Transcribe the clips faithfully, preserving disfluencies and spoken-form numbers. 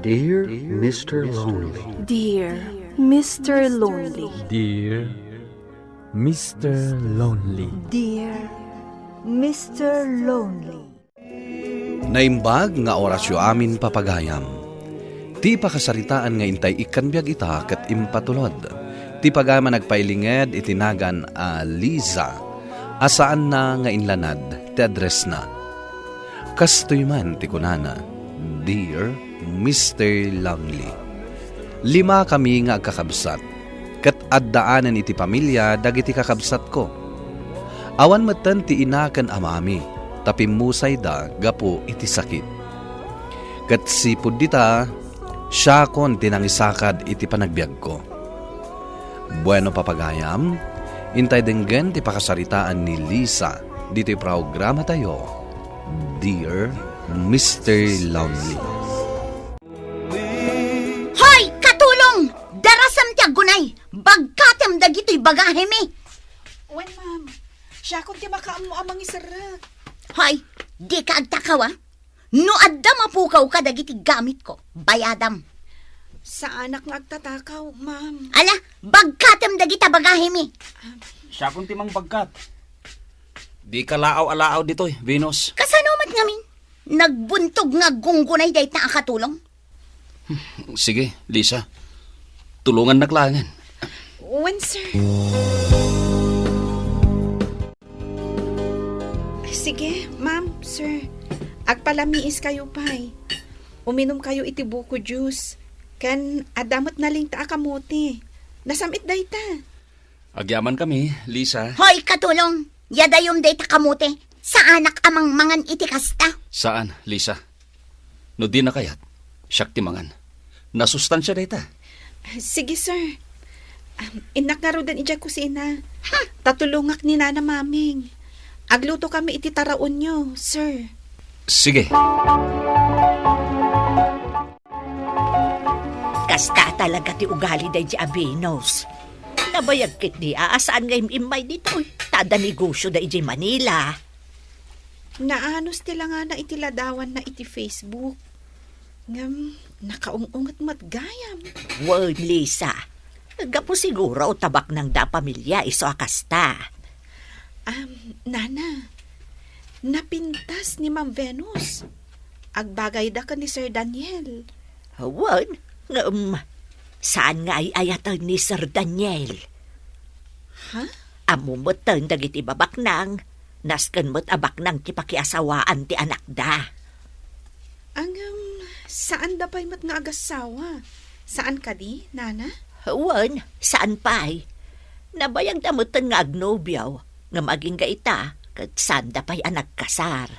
Dear Mister Lonely. Dear Mister Lonely. Dear Mister Lonely. Dear Mister Lonely. Naimbag nga orasyo amin, papagayam. Ti pakasaritaan nga intay ikkan biag ita ket impatulod ti pagayam a nagpailinged iti nagan a Liza, a saanna nga inlanad ti addressna. Kastoy man ti kunana, "Dear Mister Lonely, lima kami nga agkakabsat, ket addaanen iti pamilia dagiti kakabsatko. Awan metten ti ina ken amami, ta pimmusayda gapu iti sakit. Ket sipud dita, siakon ti nangisakad iti panagbiagko." Bueno, papagayam, intay denggen ti pakasaritaan ni Lisa ditoy programatayo, Dear Mister Lonely. Hoy, katulong! Darasem ti aggunay! Bagkatem dagitoy bagahimi! Wen, ma'am. Siakon ti makaammo a mangiserrek. Hoy, dika agtakaw, a? No adda mapukawka dagiti gamitko, bayadam. Saanak nga agtatakaw, ma'am. Ala, bagkatem dagita bagahimi. Siakon ti mangbagkat. Dika laaw a laaw ditoy, Venus. Kasano met ngamin? Nagbuntog nga aggunggunay dayta a katulong? Sige, Lisa. Tulongannak laengen. Wen, sir. Sige, ma'am, sir. Agpalamiiskayo pay. Uminumkayo iti buko juice. Ken adda met nalingta a kamote. Nasam-it dayta. Agyamankami, Lisa. Hoy, katulong! Yadayom dayta kamote. Saanak a mangmangan iti kasta. Saan, Lisa. No dina kayat, siak ti mangan. Nasustansia dayta. Sige, sir. Um, innak ngaruden idiay kusina. Ha? Ta tulongak ni Nana Maming. Aglutokami iti taraonyo, sir. Sige. Kasta talaga ti ugali daydi a Venus. Nabayag ketdi a saan nga im-immay ditoy. Ta adda negosio da idiay Manila. Naanus ti langana iti ladawanna iti Facebook. Ngem, nakaung-unget met gayam. Wen, Lisa. Gapu siguro ta baknangda a pamilia isu a kasta. Am, Nana, napintas ni Ma'am Venus. Agbagayda ken ni Sir Daniel. Wen, ngem, saan nga ay-ayaten ni Sir Daniel? Ha? Ammo metten dagiti babaknang, nasken met a baknang ti pakiasawaan ti anakda. Ngem, saanda pay met nga agassawa. Saan kadi, Nana? Wen, saan pay. Nabayagda metten nga agnobio, ngem agingga ita, ket saanda pay a nagkasar.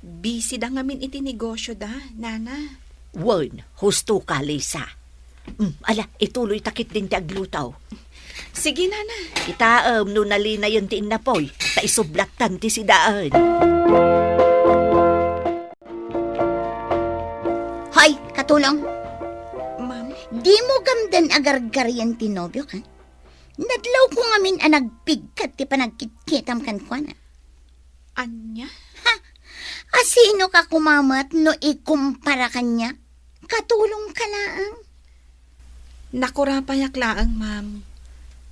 Busy da ngamin iti negosyo da, Nana. Wen, husto ka, Lisa. Mm, ala, ituloy ta ketdin ti agluto. Sige, Nana. Kitaem no nalinayen ti innapoy, ta isublattan ti sidaen. Hoy, katulong. Ma'am? Dimo gamden a gargarian ti nobio, ka? Nadlawko ngamin a nagpigkat ti panagkitkitam kenkuana. Ania? Ha? Asino ka koma met no ikumpara kaniak? Katulong ka laeng. Nakurapayak laeng, ma'am.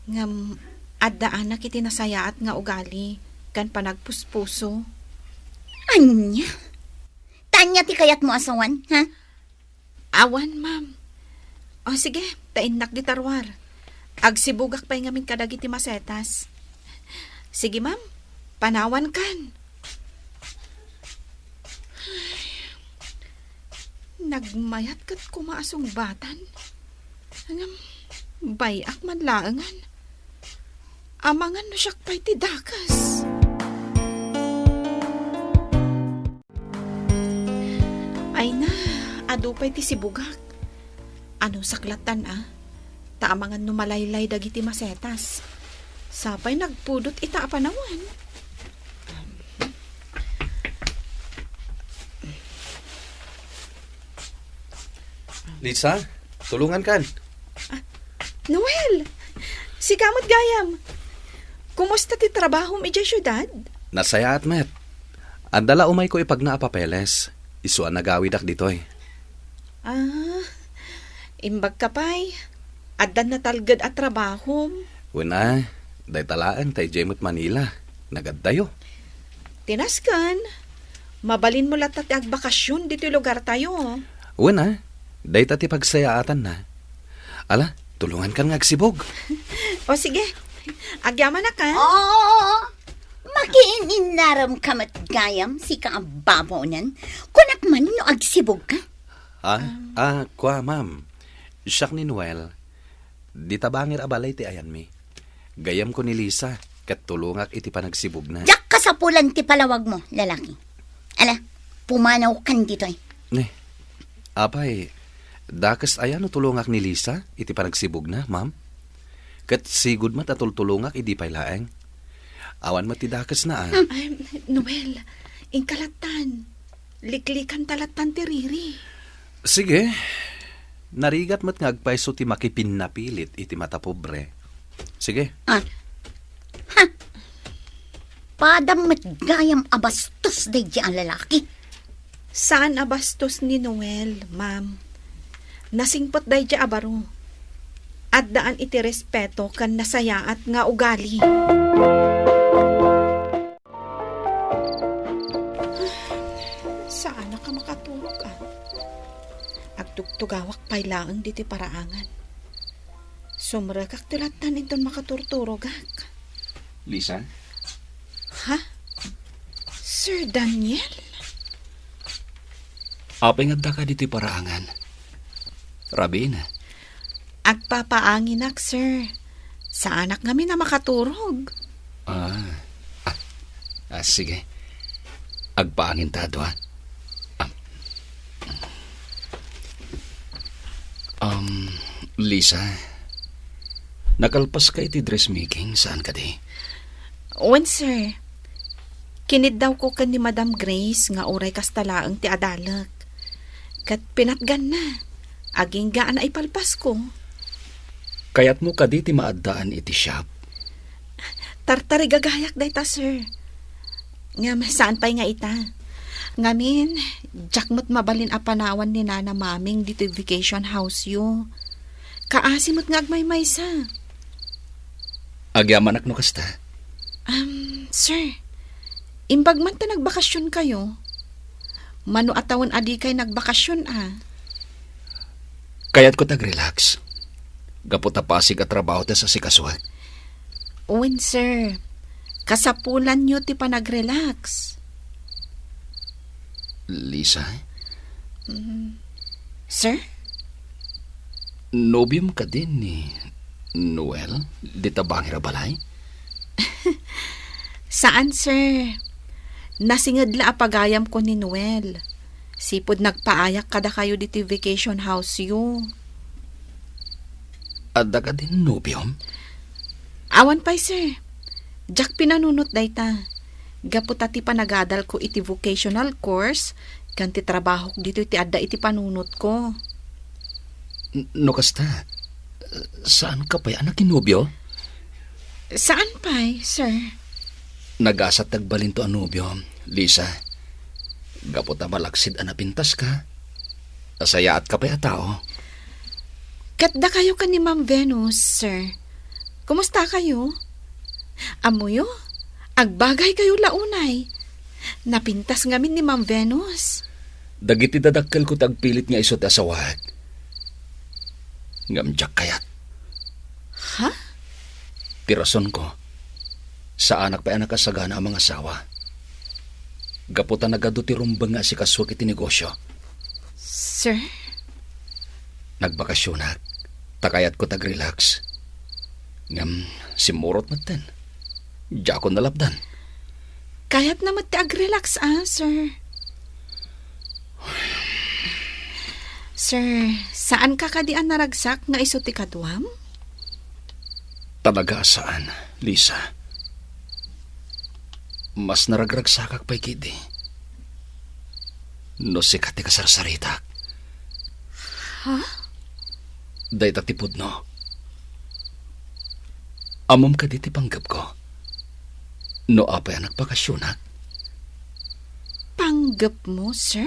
Ngem, addaanak iti nasayaat nga ugali ken panagpuspuso. Ania? Ta ania ti kayatmo a sawen, ha? Awan, ma'am. O, sige, ta innak dita ruar. Agsibugak pay ngamin kadagiti masetas. Sige, ma'am. Panawankan. Nagmayat ket koma a sungbatan. Ngem, bay-ak man laengen. Amangan no siak pay ti dakes. Ay na, adu pay ti sibugak. Ano saklattan a? Ta amangan no malaylay dagiti masetas. Sapay nagpudot ita a panawen. Lisa, tulungan kan. Ah, Noel! Sika met gayam. Kumusta ti trabahom idiay siudad? Nasayaat met. Adda la umayko ipagna a papeles. Isu a nagawidak ditoy. Ah, imbagka pay, addan natalged a trabahom. Wen a, dayta laeng ta idiay met Manila. Nagaddayo. Tinasken, mabalinmo latta ti agbakasyon ditoy lugartayo. Wen a, dayta ti pagsayaatanna. Ala, tulongankan nga agsibog. O sige, agyamanak a. Oo, makiin-innaremka met gayam, sika a babonen. Kunak man no agsibogka. Ah, ah, kua, ma'am. Siak ni Noel. Dita bangir a balay ti ayanmi. Gayyemko ni Lisa, ket tulongak iti panagsibogna. Diak kasapulan ti palawagmo, lalaki. Ala, pumanawkan ditoy. Ne, apay, dakes aya no tulongak ni Lisa iti panagsibogna, ma'am? Ket sigud met a tultulongak idi pay laeng. Awan met ti dakesna a. Hmm. Ay, Noel, inka lattan. Liklikanta lattan ti riri. Sige. Narigat met nga agpayso ti makipinnapilit iti matapobre. Sige. Ah. Ha! Padam met gayam a bastos daydi a lalaki. Saan a bastos ni Noel, ma'am. Nasingpet daydi a baro. Addaan iti respeto ken nasayaat nga ugali. Saanak a makaturog, ah. Agtugtugawak pay laeng ditoy paraangan. Sumrekak ti lattan inton makaturturogak. Lisa? Ha? Sir Daniel? Apay nga addaka ditoy paraangan? Rabiina. Agpapaanginak, sir. Saanak ngamin a makaturog. Ah. Ah, ah, sige. Agpaanginta a dua. Ah. Um, Lisa, nakalpaska iti dressmaking, saan kadi? Wen, sir. Kiniddawko ken ni Madam Grace nga uray kasta laeng ti adalek. Ket pinatganna, agingga a naipalpasko. Kayatmo kadi ti maaddaan iti shop? Tartarigagayak dayta, sir. Ngem saan pay nga ita. Ngamin, diak met mabalin a panawan ni Nana Maming ditoy vacation house-yo. Kaasi met nga agmaymaysa. Agyamanak no kasta. Um, sir, imbag man ta nagbakasionkayo. Mano a tawen a dikay nagbakasion a? Kayatko ti agrelax. Gapu ta pasig a trabaho ti sasikasoek. Wen, sir. Kasapulanyo ti panagrelax. Lisa? Mm. Sir? Nobiom kadi ni Noel, dita bangir a balay? Saan, sir. Nasinged la a pagayamko ni Noel. Sipud nagpaayak kadakayo ditoy vacation house-yo. Adda kadin nobiom? Awan pay, sir. Diak pinanunot dayta. Gapu ta ti panagadalko iti vocational course, ken ti trabahok ditoy ti adda iti panunotko. N-, no kasta, saanka pay a nakinobio? Saan pay, sir? Nagasat ti agbalinto a nobio, Lisa. Gapu ta malaksid a napintaska, nasayaatka pay a tao. Ket dakayo ken ni Ma'am Venus, sir. Kumustakayo? Ammoyo, agbagaykayo la unay. Napintas ngamin ni Ma'am Venus. Dagiti dadakkelko ti agpilit nga isu ti asawaek. Ngem diak kayat. Ha? Ti rasonko, saanak pay a nakasagana a mangasawa. Gapu ta nagadu ti rumbeng nga asikasuek iti negosio. Sir? Nagbakasionak, ta kayatko ti agrelax. Ngem simmurot metten. Diakon nalapdan. Kayatna met ti agrelax, a, sir. Sir, saanka kadi a naragsak nga isu ti kaduam? Talaga a saan, Lisa. Mas naragragsakak pay ketdi no sika ti kasarsaritak. Ha? Dayta ti pudno. Ammom kadi ti panggepko? No apay a nagbakasionak? Panggepmo, sir?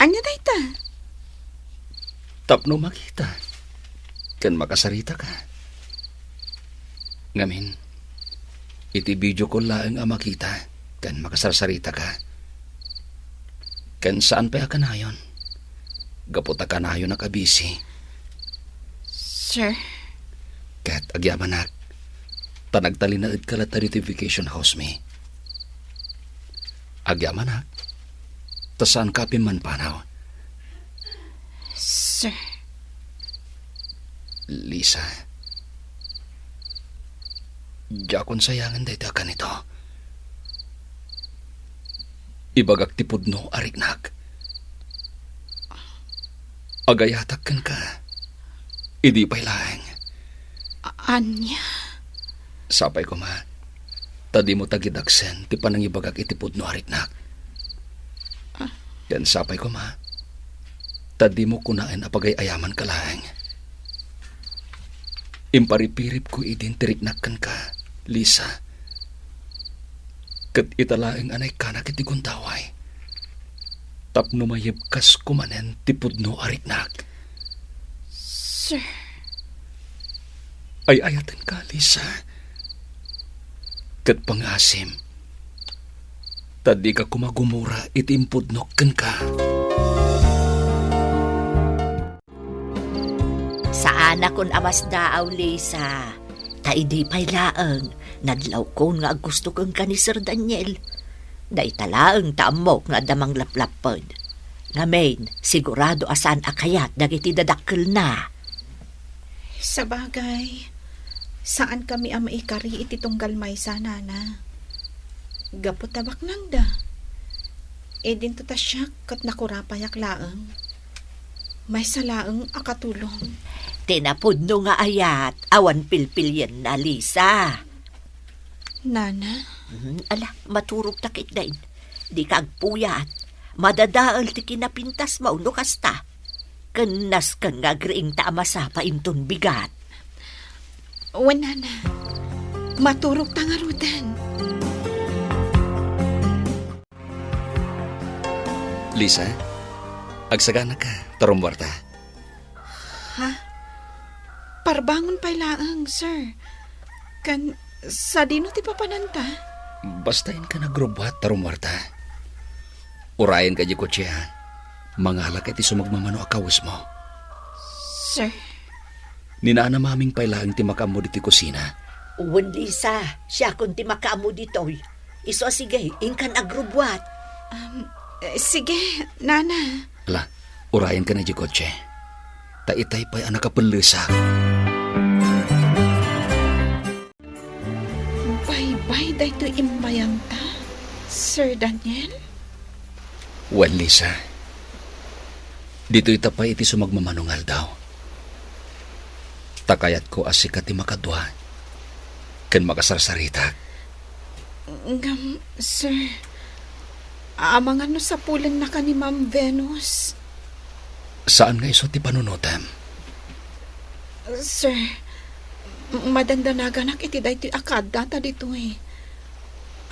Ania dayta? Tapno makita ken makasaritaka. Ngamin, iti video call laeng a makita ken makasarsaritaka. Ken saan pay a kanayon, gapu ta kanayonak a busy. Sir? Ket agyamanak, ta nagtalinaedka latta ditoy vacation house mi. Agyamanak, ta saanka a pimmanpanaw. Sir. Lisa, diakon sayangen daytoy a kanito. Ibagak ti pudno a riknak. Agayatak kenka. Idi pay laeng. A-, ania? Sapay koma, ta dimo tagidaksen ti panangibagak iti pudno a riknak. Ah. Ken sapay koma, ta dimo kunaen a pagay-ayamanka laeng. Imparipiripko idin ti riknak kenka, Lisa. Ket ita laeng a naikkanak iti gundaway. Tapno mayebkasko manen ti pudno a riknak. Sir. Ay-ayatenka, Lisa. Ket pangasim, ta dika koma gumura iti impudnok kenka. Saanakon a masdaaw, Lisa. Ta idi pay laeng, nadlawkon nga aggusto kenka ni Sir Daniel. Dayta laeng ta ammok nga adda manglaplapped. Ngamin, sigurado a saan a kayat dagiti dadakkelna. Sabagay, saan kami a maikari iti tunggal maysa, Nana. Gapu ta baknangda. Idinto ta siak ket nakurapayak laeng. Maysa laeng a katulong. Ti napudno nga ayat, awan pilpilienna, Lisa. Nana? Hmm, ala, maturogta ketdin. Dika agpuyat. Madadael ti kinapintasmo no kasta. Ken nasken nga agriingta a masapa inton bigat. Wen, Nana. Maturogta ngaruden. Lisa, agsaganaka, ta rummuarta. Ha? Parbangon pay laeng, sir. Ken sadino ti papananta? Basta inka nagrubbuat ta rummuarta. Urayenka idiay kotse, ha? Mangalaka iti sumagmamano a kawesmo. Sir? Ni Nana Maming pay laeng ti makaammo ditoy kusina. Wen, Lisa, siakon ti makaammo ditoy. Isu a sige, inkan agrubbuat. Um, eh, sige, Nana. Ala, urayenka na idiay kotse. Ta itay pay a nakapellesak. Baybay daytoy immayanta, Sir Daniel? Wen, Lisa. Ditoyta pay iti sumagmamano nga aldaw. Ta kayatko a sika ti makadua ken makasarsaritak. Ngem, sir, amangan no sapulennaka ni Ma'am Venus? Saan nga isu ti panunotem? Sir, madandanaganak iti daytoy a kaaddata ditoy.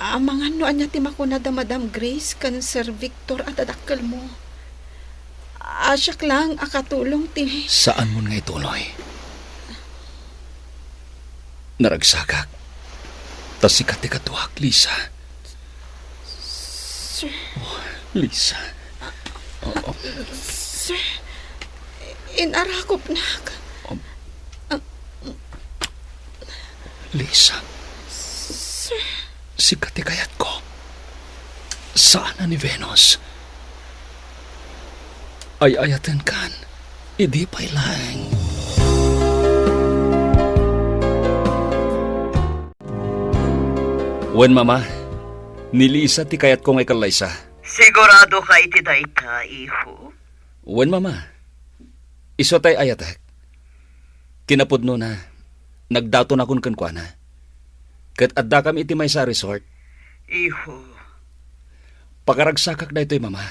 Amangan no ania ti makuna da Madam Grace ken Sir Victor a dadakkelmo. A siak laeng a katulong ti... Saanmon nga ituloy. Naragsakak. Ta sika ti kaduak, Lisa. Sir. Oh, Lisa. Oh. Sir, inarakupnak. Um. Lisa. Sir. Sika ti kayatko. Saan a ni Venus. Ay-ayatenkan. Idi pay laeng. Wen, Mama, ni Lisa ti kayatko nga ikallaysa. Sigurado ka iti dayta, iho? Wen, Mama. Isu tay ayatek. Kinapudnona, nagdatonakon kenkuana. Ket addakami iti maysa a resort. Iho. Pakaragsakak daytoy, Mama.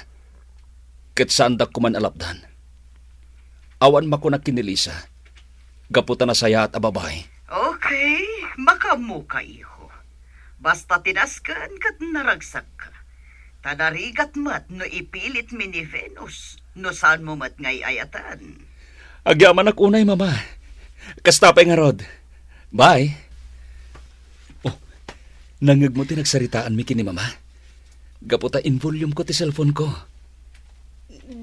Ket saandak koman a lapdan. Awan makunak ken ni Lisa. Gapu ta nasayaat a babai. Okay, makaammoka, iho. Basta ti nasken ket naragsakka. Ta narigat met no ipilitmi ni Venus, no saanmo met nga ay-ayatan. Agyamanak unay, Mama. Kasta pay ngarud. Bye. Oh, nangngegmo ti nagsaritaanmi ken ni Mama? Gapu ta in-volume ko ti cellphone ko.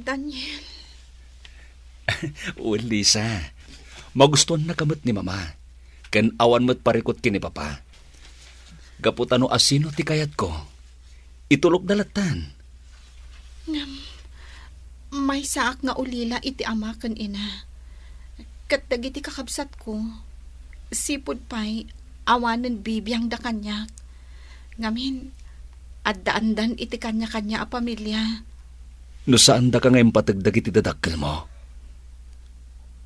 Daniel. Wen, Lisa. Magustuannaka met ni Mama. Ken awan met parikut ken ni Papa. Gapu ta no asino ti kayatko, itulokda lattan. Ngem, maysaak nga ulila iti ama ken ina. Ket dagiti kakabsatko, sipud pay, awanen bibiangda kaniak. Ngamin, addaandan iti kaniakania a pamilia. No saandaka nga impateg dagiti dadakkelmo,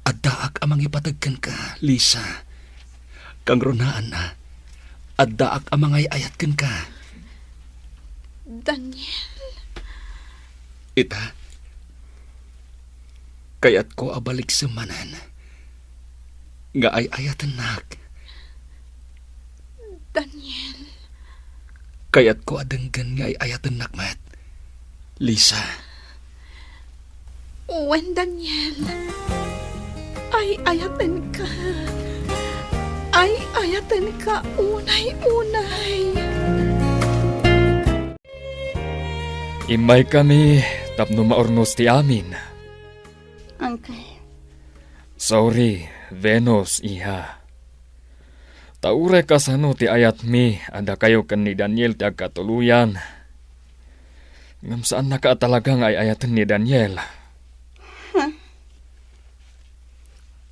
addaak a mangipateg kenka, Lisa. Kangrunaanna, addaak a mangay-ayat kenka. Daniel. Ita, kayatko a baliksem manen nga ay-ayatennak. Daniel. Kayatko a denggen nga ay-ayatennak met, Lisa. Wen, Daniel. Ay-ayatenka. Ay-ayatenka unay-unay. Immaykami tapno maurnos ti amin. Uncle. Sorry, Venus, iha. Ta uray kasano ti ayatmi a dakayo ken ni Daniel ti agkatuloyan, ngem saannaka a talaga nga ay-ayaten ni Daniel. Huh?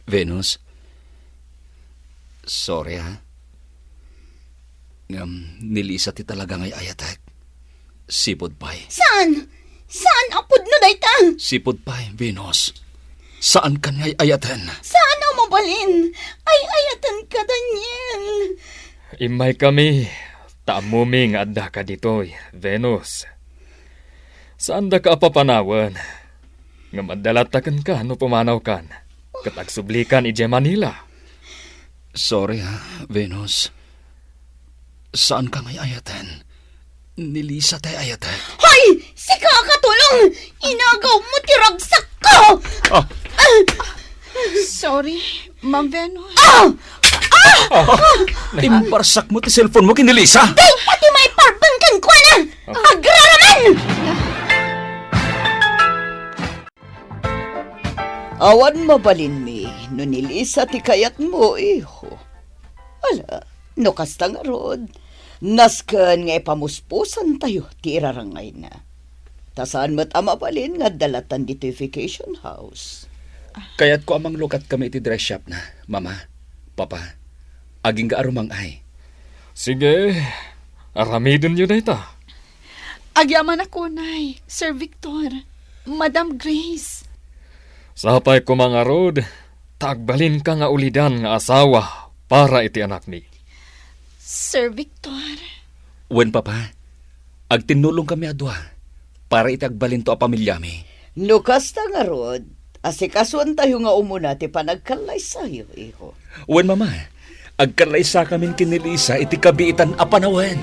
Venus, sorry, ha. Ngem ni Lisa ti talaga nga ay-ayatek. Sipud pay. Saan? Saan a pudno dayta? Sipud pay, Venus. Saankan nga ay-ayaten. Saan a mabalin? Ay-ayatenka, Daniel. Immaykami, ta ammomi nga addaka ditoy, Venus. Saandaka a papanawen. Ngem adda latta kenka no pumanawkan. Ket agsublikan idiay Manila. Sorry, ha, Venus. Saanka nga ay-ayaten. Ni Lisa ti ay-ayatek. Hoy! Sika a katulong! Inagawmo ti ragsakko! Ah! Ah! Sorry, Ma'am Venus. Ah! Ah! Imbarsakmo ti cellphone mo ken ni Lisa. Dayta ti maiparbeng kenkuana! Agraraman! Awan mabalinmi no ni Lisa ti kayatmo, iho. Ala, no kasta ngarud, nasken nga ipamuspusantayo ti irarangayna. Ta saan met a mabalin nga adda lattan ditoy vacation house. Kayatko a manglukatkami iti dress shop na, Mama, Papa. Agingga a rumang-ay. Sige, aramidenyo dayta. Agyamanak unay, Sir Victor, Madam Grace. Sapay koma ngarud, ta agbalinka nga ulidan nga asawa para iti anakmi. Sir Victor. Wen, Papa, agtinnulongkami a dua para iti agbalinto a pamiliami. No kasta ngarud, asikasuantayo nga umuna ti panagkallaysayo, iho. Wen, Mama, agkallaysakamin ken ni Lisa iti kabiitan a panawen.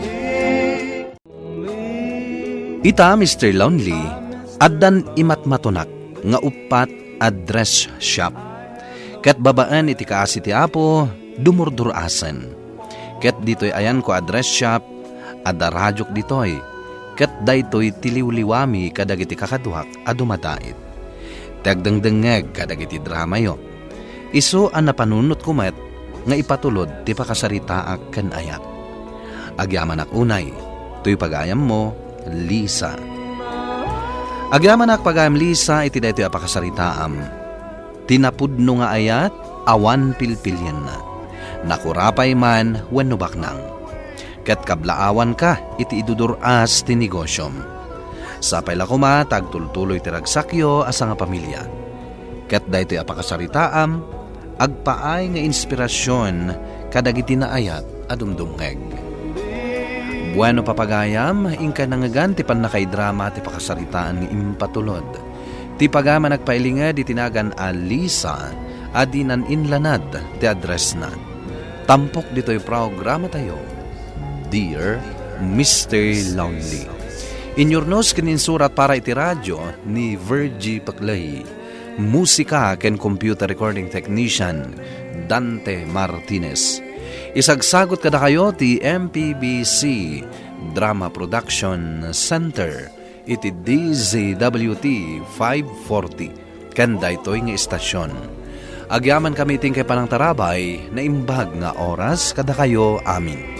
Ita, Mister Lonely, addan imatmatonak nga uppat a dress shop. Ket babaen iti kaasi ti Apo, dumurdur-asen. Ket ditoy ayanko a dress shop, adda radiok ditoy, ket daytoy ti liwliwami kadagiti kakaduak a dumadait. Ti agdengdengngeg kadagiti dramayo. Isu a napanunotko met nga ipatulod ti pakasaritaak ken ayat. Agyamanak unay, toy pagayammo, Lisa. Agyamanak pagayam, Lisa, iti daytoy a pakasaritaam. Ti napudno nga ayat, awan pilpilienna. Nakurapay man wenno baknang. Ket kablaawanka iti idudur-as ti negosiom. Sapay la koma ta agtultuloy ti ragsakyo a sangapamilia. Ket daytoy a pakasaritaam, agpaay nga inspirasion kadagiti naayat a dumdumngeg. Bueno, papagayam, inka nangngegan ti pannakaidrama ti pakasaritaan nga impatulod. Ti pagayam a nagpailinged iti nagan a Lisa a dinan inlanad ti addressna. Tampok ditoy programatayo, Dear Mister Lonely. Inyurnos ken insurat para iti radio ni Virgie Paclay. Musika ken Computer Recording Technician, Dante Martinez. Isagsagut kadakayo ti M P B C Drama Production Center iti D Z W T five forty ken daytoy nga istasyon. Agyamankami iti inkay panangtarabay, naimbag nga oras kadakayo amin.